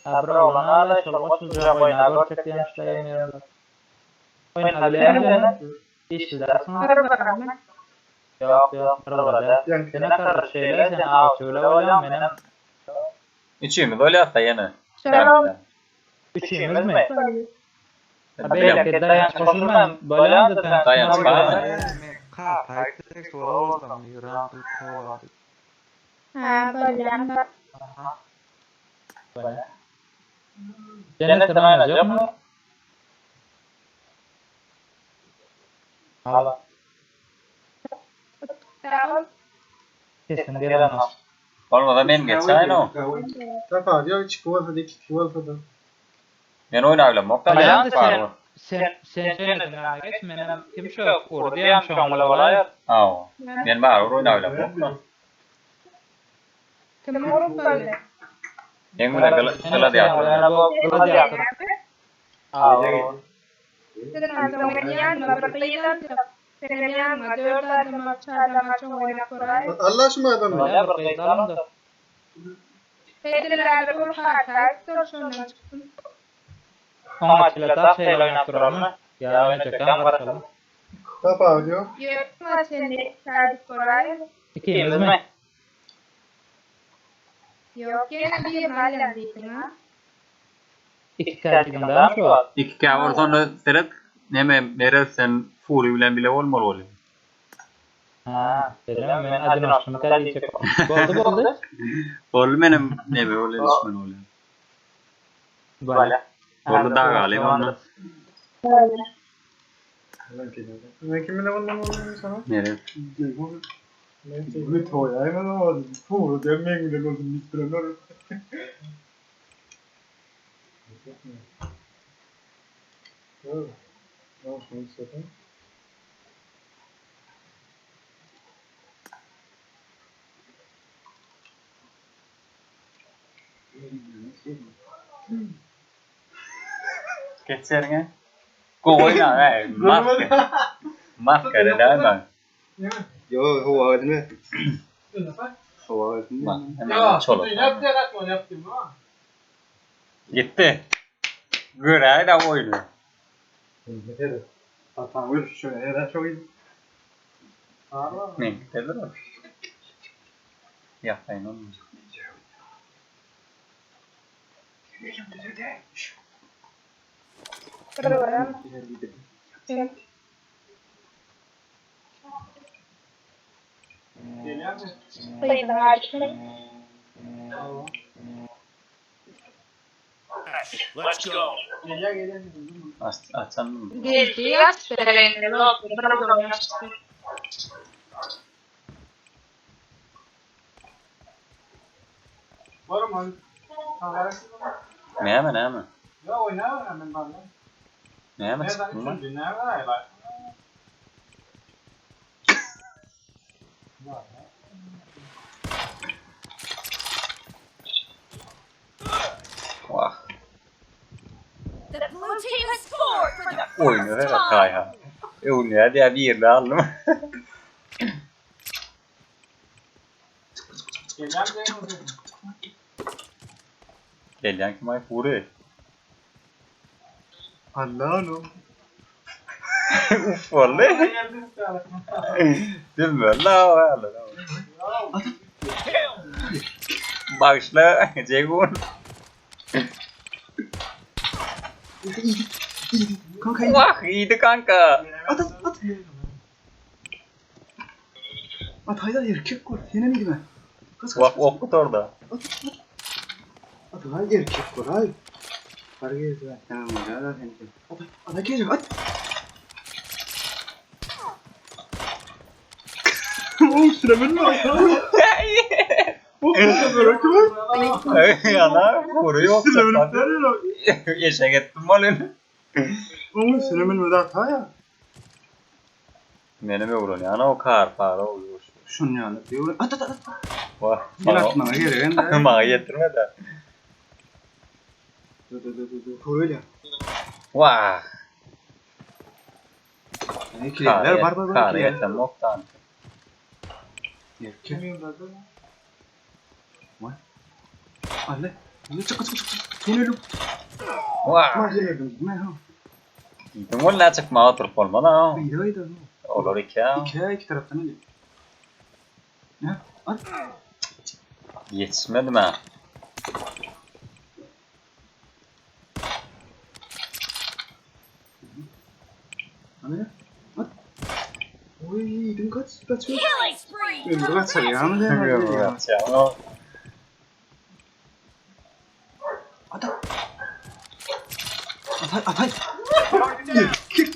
Ha bir oglan ala şol goşuljak oýna görjek diýenmişler ýerinde. Oýna bilýäňmi Jennet? Işlilersiň. Ýok ýok bir bir däl. Sene kardeş şeýle sen awçy bile bolýaň menem. Üçimiz bolýasda ýene. Üçimizmi? Ha beýleki Daýanç goşulman bolýanda sen. Daýanç barmy? Men kaka aýtdy sola bolsam ýören kowalady. Ha bolýan. Jennet sen oýnajakmy? Hala. Sesiň gelenok. Bolmasa men geçäýin-ow. Tapawudy ýok, içki bolsa-da, ikiki bolsa-da. Men oýnabilemok-da, Daýanç daýanç bar sen sen sen Jennetiň ýanyna geç, menem kim şo Ury diýýän şoň bilen bolaýar. Hawa. Men barybir oýnabilemok-da. Kim urup boldy? Meň bilen gladiator. Gladiator. Sen adam oýnaýanma bir gyz aljak. Senem ýanyňa dört adam alyp çadam açyp oýnap göräý. Allah şu adamy. Bolýa bir gyz alynda. Edil bul hata aýtdyr şondan çykdym. Oňa çile tak şeýle oýnap durarmy? Ýa oýnajakam garaşalym. Tapawudy ýok. Ýöne sen aýdyp göräý. Ikimizmi? Ýok ýene birini alýan diýdiň-a. Ikikä diýdiň dämi şu wagt? Ikikä bolsa onda seret neme Meret sen Fury bilen bile bolmaly bolýa. Ha, şeýlemi men odinoçnymyka diýjek. Boldy boldy. Boldy menem neme bolýa düşmeli bolýa. Bolýa. Boldy dagalyň onda. Men kim bilen bolmaly bolýa sana? Meret. Bir toýaýma Fury diýen meň bilen bolsun diýip duranlar. Geç ýeriňe. Gowy oýna, äý, maska. Maskara däl bak. Ýok, howa gelme. Howa gelme. Çolak. Gitdi. Göräý-dä oýny. Men gidedir o. Ýataýyn onda. Gyzyň ady kim? Açan Geldi aç bereýin ýok bir oýnaşdy. Näme näme? Näme çykdymy? Wah. The blue team has scored for the Oýny first ver time. Kaýha. Öwünýär diýä birini aldym. Gelýän kim aý Fury. Allah no. Uf boldy. Düzmeli la Allah. Bagşla Jegun. Kanka Wah iydi kanka. At at at. At haýda erkek gör. Senem gitme. Kaç kaç. Wah ok gutardy. At at. At hay erkek gör hay. Bar gel. Tamam ya da sen. At at gel at. Oğlum süremin mi? Ey ana Fury yok. Eşek ettim bolyn. Oğlum süremin mi daha ya? Menem öwrenýän ana o kar para o. Şun ýaly. Diyor. At at at. Wah. Gel atmaga gerek endi. Maňa ýetirme de. Dur dur dur dur. Öyle. Wah. İkiler bar bar bar. Kar ýetem moktan. Erkek. Vay. Alle. Çık çık çık. Sen ölüm. Wah. Ma geldim. Ne ha? Diýdim walla çykmaga oturyp bolmaz ha. Haydi haydi. Olar iki ha. İki iki taraftan öyle. Ne? At. Ýetişmedim ha. Ana. At. Oy, dün kaç kaç. Killing spree Ömrü for the kaçar red ya. team. Ne ya? Ya. At. Atay atay. Erkek.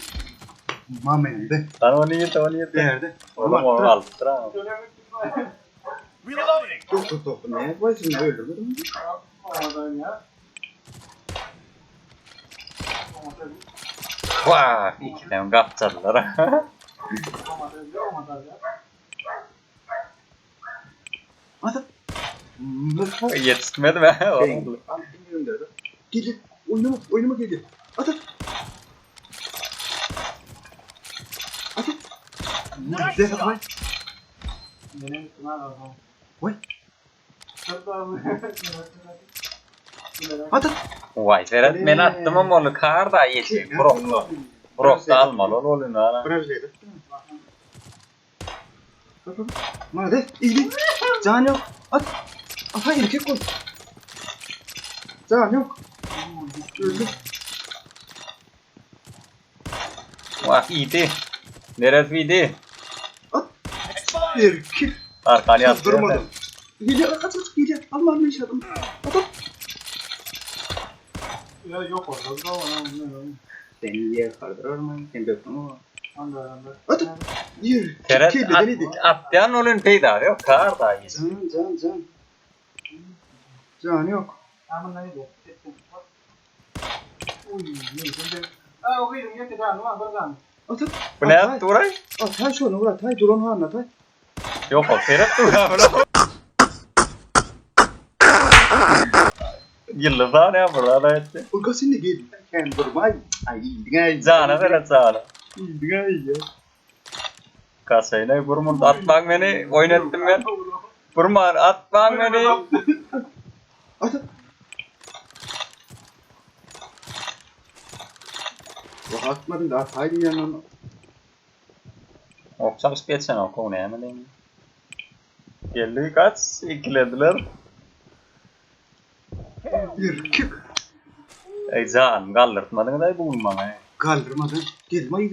Mamende. Sen onu ýet, onu ýet. Değerde. Oğlum onu alypdyr ha. Dur dur dur. Ne yapıyorsun? Ne öldürdün? Oradan ya. Wah, ikiden gapjadylar. At. Ýetişmedim ha. Oğlum. Al gönder. Gel gel. Oynama oynama gel gel. At at. At at. Nerede atay? Benim üstüme aldım. Oy. At at. Vay Ferhat men atdym hem ony kar da ýetişdi. Brokla. Brokda almaly ol ony ha. Bravo Mane iyi. Can yok. At. Atay erkek koy. Can yok. Öldü. Wah, iydi. Neresi iydi? Erkek. Arkany atdy. Durmadım. Geliyor at at geliyor. Alma alma iş adam. At at. Ya yok orada da var. Seni yer kardırır mı? Sen bekle ama. Anda anda. At. Yer. Ferhat Kelbeden idi. atýan olun peýda ýok, kar da ýetişdi. Can can can. Can yok. Aman neydi? Uy, ne? Aa, o kıyım yetti daha, ne var buradan? At at. Bu ne atdy uray? Atay şunu vur atay. Duran ha atay. Ýok, ol Ferhat dur. Ýyldyz ha ne burada da etdi. Urka seni gel. Sen durmay. Ay iyi. Jana Ferhat jana. İyi ya. Kasaýna burmun atmaň meni, oýun etdim men. Burman atmaň meni. At at. Vah atmadın da ataydın yanına. Ok çalyşyp geçen ok o näme diýen. Geldi kaç ikilediler. Erkek. Ey jan galdyrtmadyň da bu gün maňa. Kaldırmadın. Gelme iyi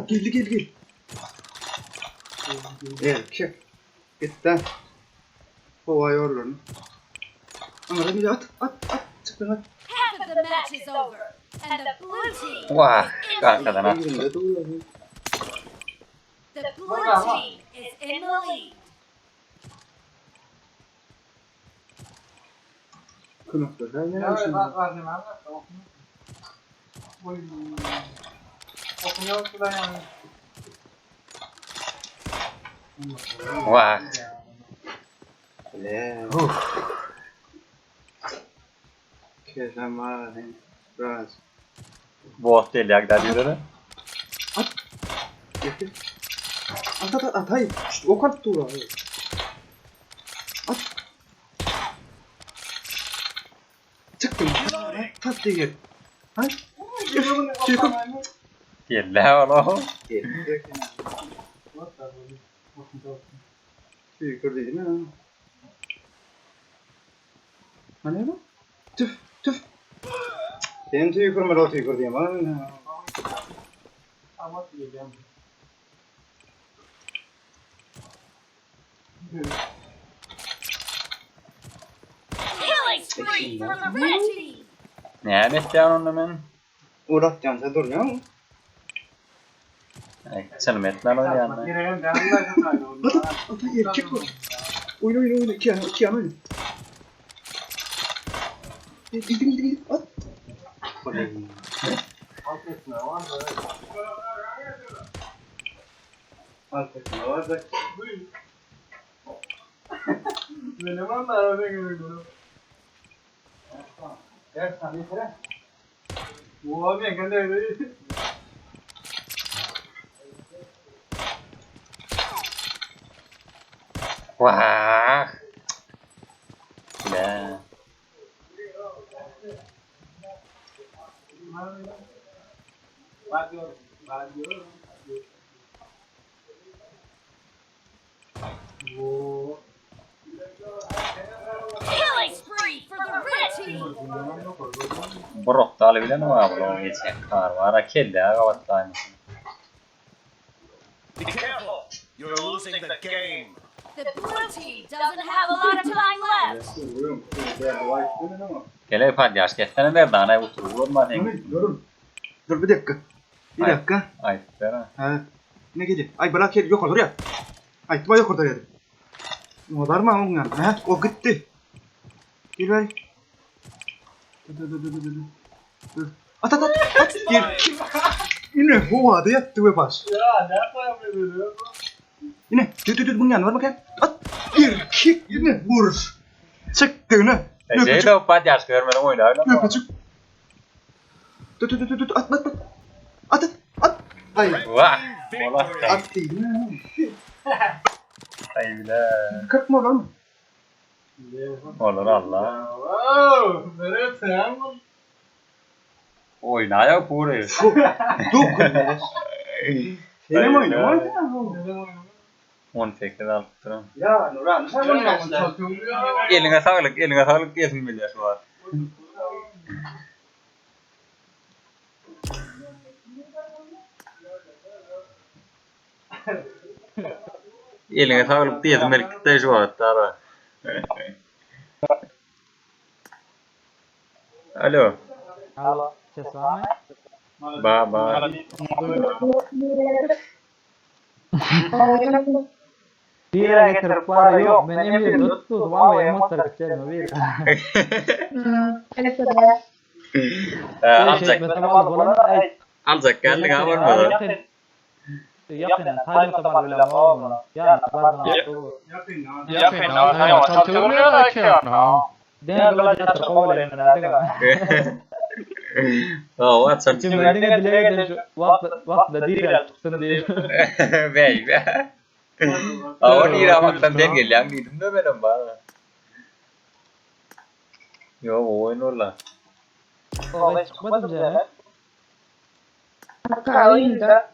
Gel gel gel. Erkek. Git lan. Hova yorlarını. Ama bir at at at. Çıktın at. Half of the match is over, and the blue team Wah, arkadan at. Elinde duruyor. The blue team is in the lead. Kınıklar. Ya Ya bak var ne var? Uy. Okunuyor da yani. Wah. Le. Kezama. Biraz. Bot gelýär da diýdi. Getir. At at at at hayır. Şşt, ok at dur abi. At. Çıktım. Tat diye gel. Hayır. Çıkıp. Gelýär ola. Gel. Tüy dedim ha. Hani bu? Tüf tüf. Senin tüy kırmadı o tüy kır diyeyim. Ama diyeceğim. Killing spree for the red team. Näme etýän onda men? Uğrat cansa dur ya. Ay, çynym etmän oýnaýan. Girelim de Allah'ın At at at erkek bu. Oyna oyna oyna. İki yana iki yana oyna. İlgin ilgin ilgin. At. Oley. Alt etme var da. Benim anlar öyle görüyorum. Gel sen yetere. Bu abi kendi öyle. Wah. Bile. Killing spree for the red team. Buruk daly bilen o bulan geçen kar var. ha, Kelle gabatlaýmyş. Be careful! You're losing the game. The blue team doesn't have a lot of time left. Gele padyaş kessene merdana oturup olma sen. Durun. Dur bir dakika. Bir Ay. dakika. Ay, bera. Ha. Ne geliyor? Ay bırak yeri yok olur ya. Ay tuma yok orada yeri. O var mı onun yanında? Ha, o gitti. Gel ver. Dur dur dur dur dur. Dur. At at at at. Gir. Yine havada yattı ve baş. Ya ne yapayım Yine dur dur dur bunun yanına var bakayım. At. Gir. Kick. Yine vur. Çıktı yine. Şey de padyaş görmeden oynar. Öpücük. Dur dur dur dur at at at. At at at. Ay. Vah. Ola. At değil mi? Ay bile. 40 mı olur mu? Olur Allah. Wow, nereye sen? Oyna ya pure. Dokun. Benim oyunum oydu. 18 alıp duran. Ya Nuran sen bunu yapsın. Eline sağlık, eline sağlık diyesim bilýär şu an. Eline sağlık diyesim belki şu an dara. Alo. Alo. Ses var mı? Ba ba. Bira getirip var yok. Men emir tuttu. Vallahi emotlar bitjek bir. Alacak. Mesela bolan ay. Alacak geldik ha varmadı. Yakın. Haydi tabar bile olmalı. Ya bazen. Den gladiator kabul edin. Oh, what's up? Şimdi dile dile vaqt vaqt dira çıksın diye. Bey be. O nira baktan den gelýän diýdim de benim bana. Yo, oyun ola. Olay çıkmadı mı canım? Oyunda.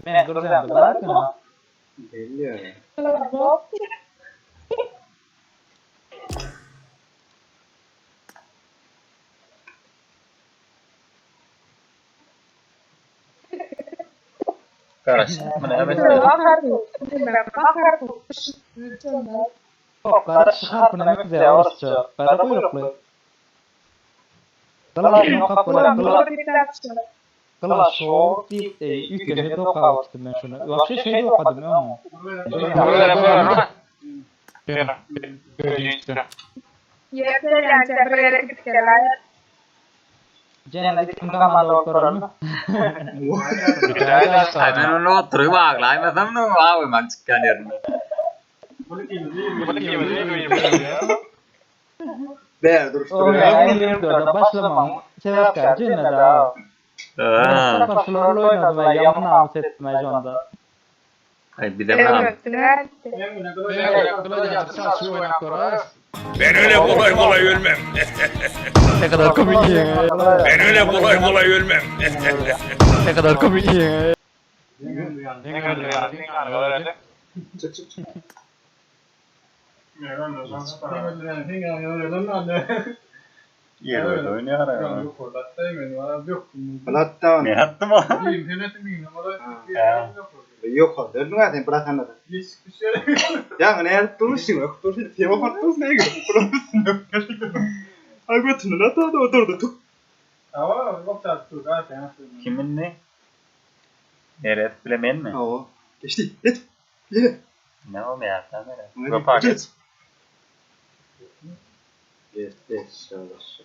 Men duracağım bırakın. Belli ya. Garaş. Mana evet. Kara çıkar ne güzel orası. Kara kuyruklu. Kala kapılar kala kala şov deyip ilk önce okamıştım ben şunu. Vahşi şey de okadım ama. Cennet kim kamanda olup görür Ay men onu oturup baglaýmasam no, awy man çykýan ýerinde. Değer duruşturuyor. Oraya başlamam. Sebepkär cennet ha. Ha. Başlarla oynadım ben yaman namus ettim ben şu anda. Ay bir de ben. Ben öyle kolay kolay ölmem. Ne kadar komik ya. Ben öyle kolay kolay ölmem. Ne kadar komik ya. Çık çık çık. Ýer öyle oýnaýar. Hatta Ne attım o? yok oldu. Öldün zaten bırak anladım. Ya ne yaptın yok. Dur tema farklı ne gibi. Ay götünü lan da oturdu. Tuk. Kimin ne? Eret bile men mi? Oo. Geçti. Git. Yine. Ne o meğerse mere. Gopa geç. Geç. Geç. Yavaş.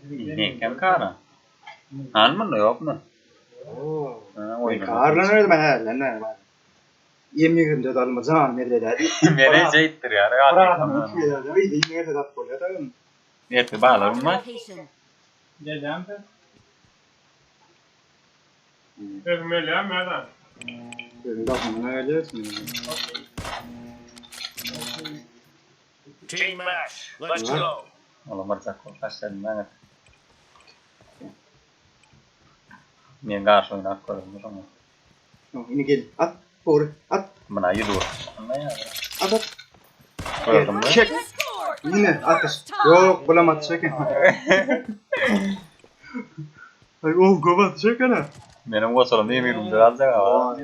Ne kem kara? Han mı yok mu? Oo. Ha, oynamak. Karlan öyle ben her lan ne var. Ýem 24 alma janym elde diýip. Meni jeýtdirýär. Bir adamyň iki gezek ýa ýene gezek bolýar da. Ertir baglarym Marked a bar. location. Gelýän sen. Özüm gelýän Merdan. Özüň daşyna gelýärsiň. Team match. Let's go. Ola barjak bol. Başladım ben. Men garşy oynap görüm şoňa. Indi gel. At. Doğru. At. Mına ýüz vur. Anla ya. At at. Gördün mü? Çek. Has scored for the Yine atış. first time. Yok bulam atış eken. Ay oh goba atış eken ha. Benim goşalım diye bir üründe alacak ama.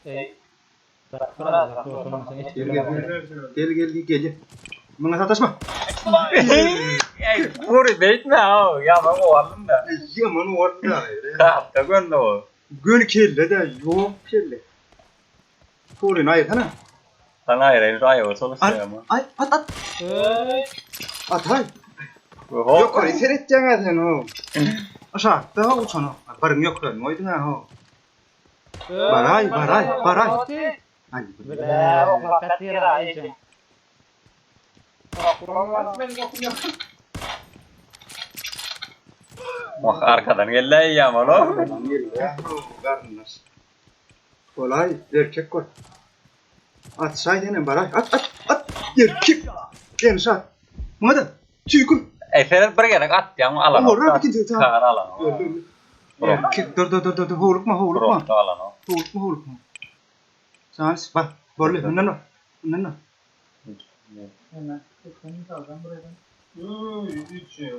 Ey. Bırak bırak bırak. Sen hiç Gel gel gel. Gel gel gel gel. Buna sataşma. Ey vur beytme ha. Ya ben o aldım da. Yaman orada. Tahta gönde o. Gön kelle de yok kelle. Tuğrun ayır hana. Sana ayırayım şu ayağı çalışıyor Ay ama. ay at at. Ey. At hay. Hop. Yok ay seyredeceksin sen o. Aşağı daha uçan o. Barın yok lan. Oydun ha o. Baray baray baray. Ay. Bile oklap ýer Bak arkadan geldi ya ama o. Garınlar. Kolay erkek gol. At say hemen baray. At at at. Erkek. Geniş at. Buna da tüykün. Ey Ferhat bir gerek at ya alan. Olur, abi, ikinci tamam. Kar alan. Erkek dur dur dur dur dur. Hoğlukma hoğlukma. Brokta alan o. Hoğlukma hoğlukma. Sans bak. Bolly bundan o. Bundan o.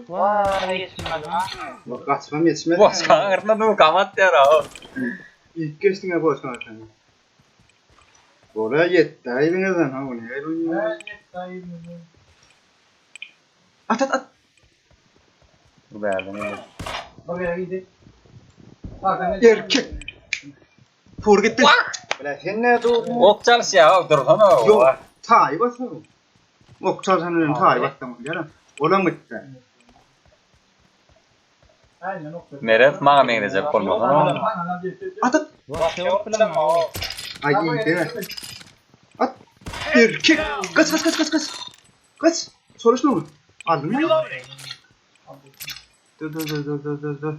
Vay ýetişmedi ha. Bak kaçmam yetişmedi. Boşkan ırna dur kamat ya o. İlk geçtin ha boşkan atanı. Oraya yetti. Aydın ha onu. At at at. Bu beğendim. Erkek. Por gitti. Bile sen ne dur? Ok çalış ya dursana o. Yok. Tay basma. Ok çalsan öyle tay bastım. Yarın. Olam gitti. Meret maňa meňzejek bolmasana. At at. Vay şewap bilen o. Ay iyi değil mi? At. Erkek. Kaç kaç kaç kaç kaç. Kaç. Sonuç ne olur? Aldın mı? Dur dur dur dur dur dur dur.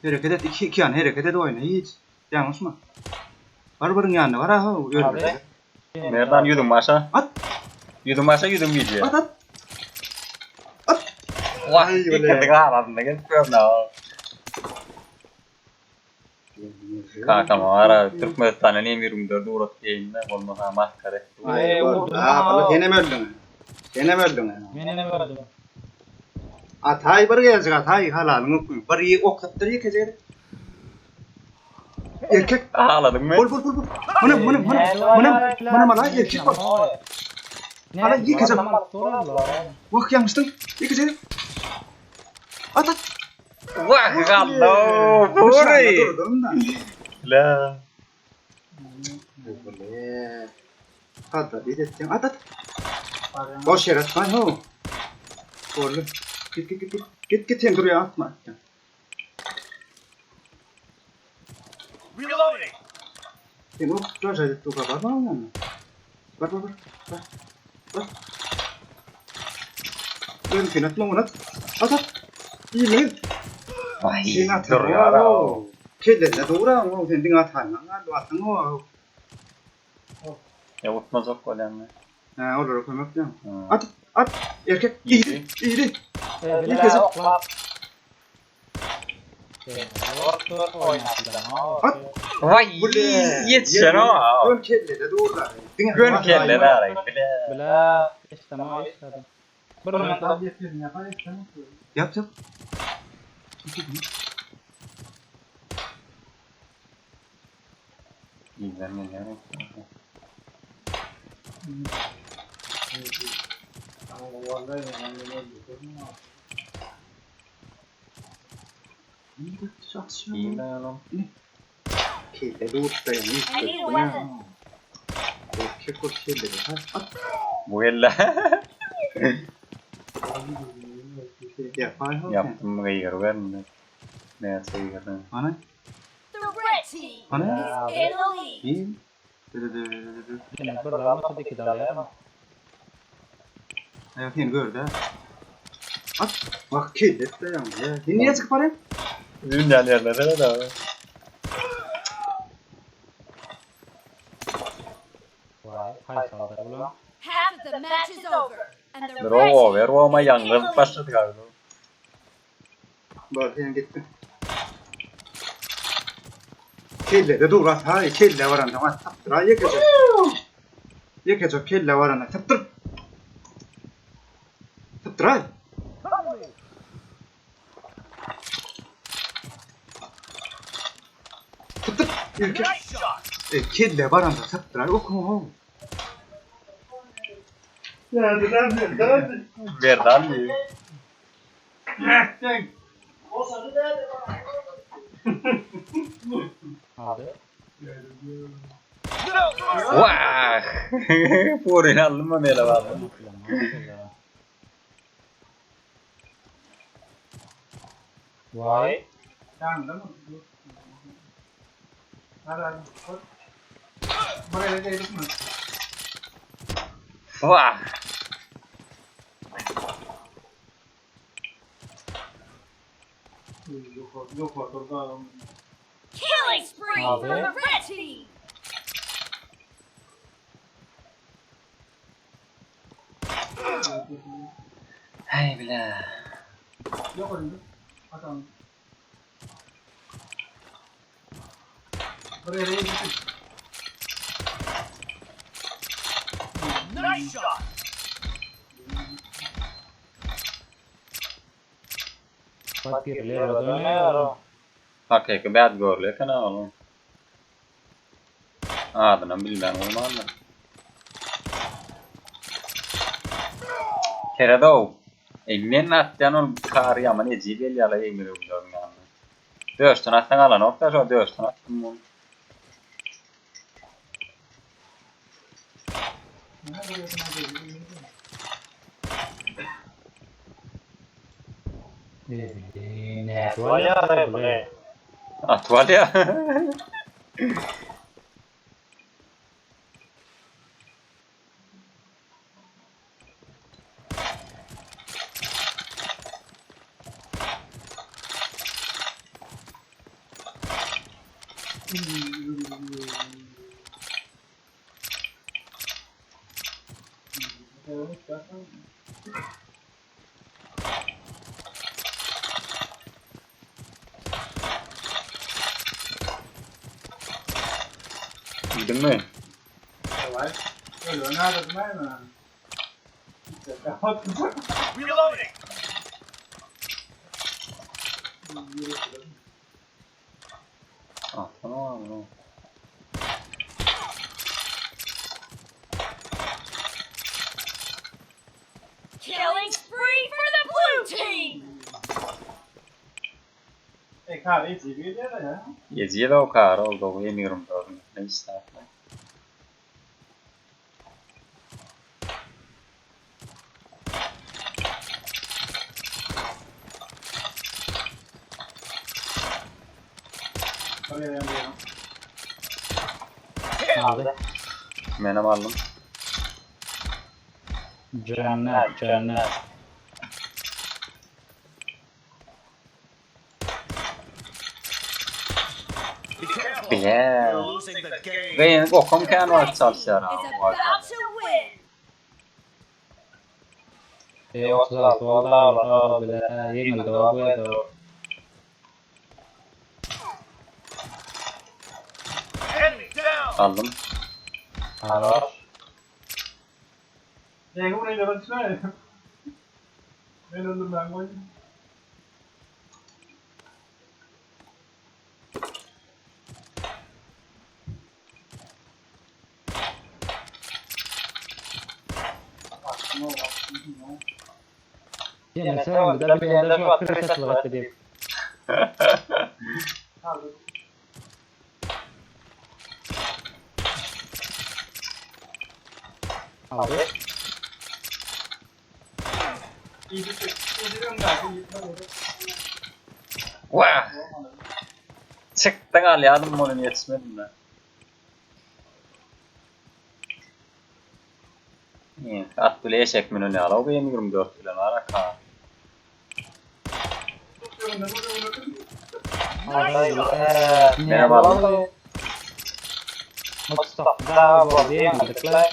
Hareket et. İki, iki yan hareket et oyna. Hiç. Yanlış mı? Var varın yanında var ha. Öyle. Merdan ýüzüň başa. At. Ýüzüň başa ýüzüň gidýär. At at. At. Vah, Ay, öyle. ikindi galadynda gelip görme. Kankam ara Türkmenistana ne 24 uğrat diýende bolmasa maskara. Ay, Ha, bana gene mi öldün? Gene mi öldün? Men hem öldüm. Atay bir gelecek atay halalını okuy. Bir iyi okuttur iyi kecer. Erkek. Ağladın mı? Bol bol bol bol. Bunu bunu bunu bunu bunu mala erkek bol. Ana, iyi kızım. Bak yanlıştın. İyi kecer. At at. Vah gallo. Buri. Durdum da. La. Hadi bir ettin. At at. Boş yere atma. Ho. Oğlum. Git git git git. Git git sen duruyor atma. Reloading. Sen o kutu acayip dur var mı? Var var var. Var. Var. Mümkün atma onu at. At at. İyi mi? Ay, Sen at. dur ya. Kellerine doğru ama sen diňe atandan atın o. Ya utmazok bolýan. Ha olur kömek diyorum. Ha. At at. Erkek iyi iyi. Ey, İyi kızım. oklap. At. Vay, Bu ne? ýetişen o. Gön kellere doğru. Diňe Gön kellere aray bile. Bile işte ma işte. Bir minut. Yap yap. İzlen gelýär. İyi lan oğlum. Kelle doğru da I need a weapon. Erkek o kellere. Ha, At. Bu elle. Yapar. Yaptım gıyır verme. Ne gıyır. Ana. The red team. Hany? Is in the lead. Iyi. Dı dı dı dı dı. Demek bir almasa iki de alýar. Aýak seni gördü ha. At. Bak kellet de ýaňy. Ya. Sen niye çykyp barýan? Dünýäli yerlere de. Vay, haýsy aldyr bular? Half of the match is over. And the red Bravo, team ver o ama is in the yangın lead. başladı galiba. Bar sen gittin. Kelle de dur at ha. Kelle varanda at. Tapdyr ha ýekeje. Ýekeje kelle varanda tapdyr. Tapdyr ha. Tapdyr. Ülke. E, kelle varanda tapdyr ha. Oku ho. Ya neden neden? Berdan diyor. Aldy. Vah! Porin aldım mı mele var? Vay. Yandı mı? Hadi hadi. Buraya geldik mi? Vah! Yok yok orada. Killing spree for Abi. the red team. Hey bile. Yok orada. Bakalım. Buraya geldik. Nice shot. Bak giriler dönüyor. Hakiki bad girl eken oğlum. Adını bilmem olmaz mı? Teredo. E men atýan ol kar ýaman ejiz gelýär emir öwlerň ýanyna. Döşden atsan alan okda şo döşden atdym bunu. Ne? Vay ya bu ne? Atval ya. Bildin mi? Öyle nerede mi? Reloading. Atma bunu. Killing spree for the blue team. E kar hiç iyi değil ya. Ejiz o kar oldu o emirim doğru. Ne ister? Oraya yanıyorum. Aldy. Menem aldım. Cennet, cennet. Be careful. Bile. You're losing the game. Benim okum The kan red var team çalışıyor is abi. about to win. E 36 vallahi vallahi bile ýeňildi o bu ýerde. Enemy down. Aldım. Haroş. Ne bu neyle ben düşünüyorum. Ben öldüm ben koydum. Ýene sen de bir ýerde şu atır satlyk diýip. Aldy. İyi bir şey. İyi bir önden. Vah! Çykdyň alýadym muny ýetişmedim de. At bile eşek münen ýaly o M24 bilen ara ka. Ne boldy? Mutfakda boldy ýeňildikler.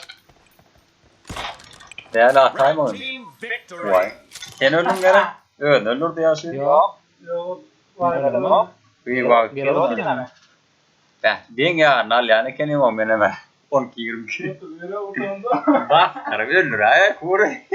Däl ataýma Red ony. team Vay. victory. Sen öldün gerek. Özün öldürdü ýaşy. Ýok. Yok. Ölüm. Bir wagt Gelip oturýan. Bäh, deň ýaryny alýan ekenim o meneme. 12 22. Otuz bire otuzda. Bas, öldür ay, kuri.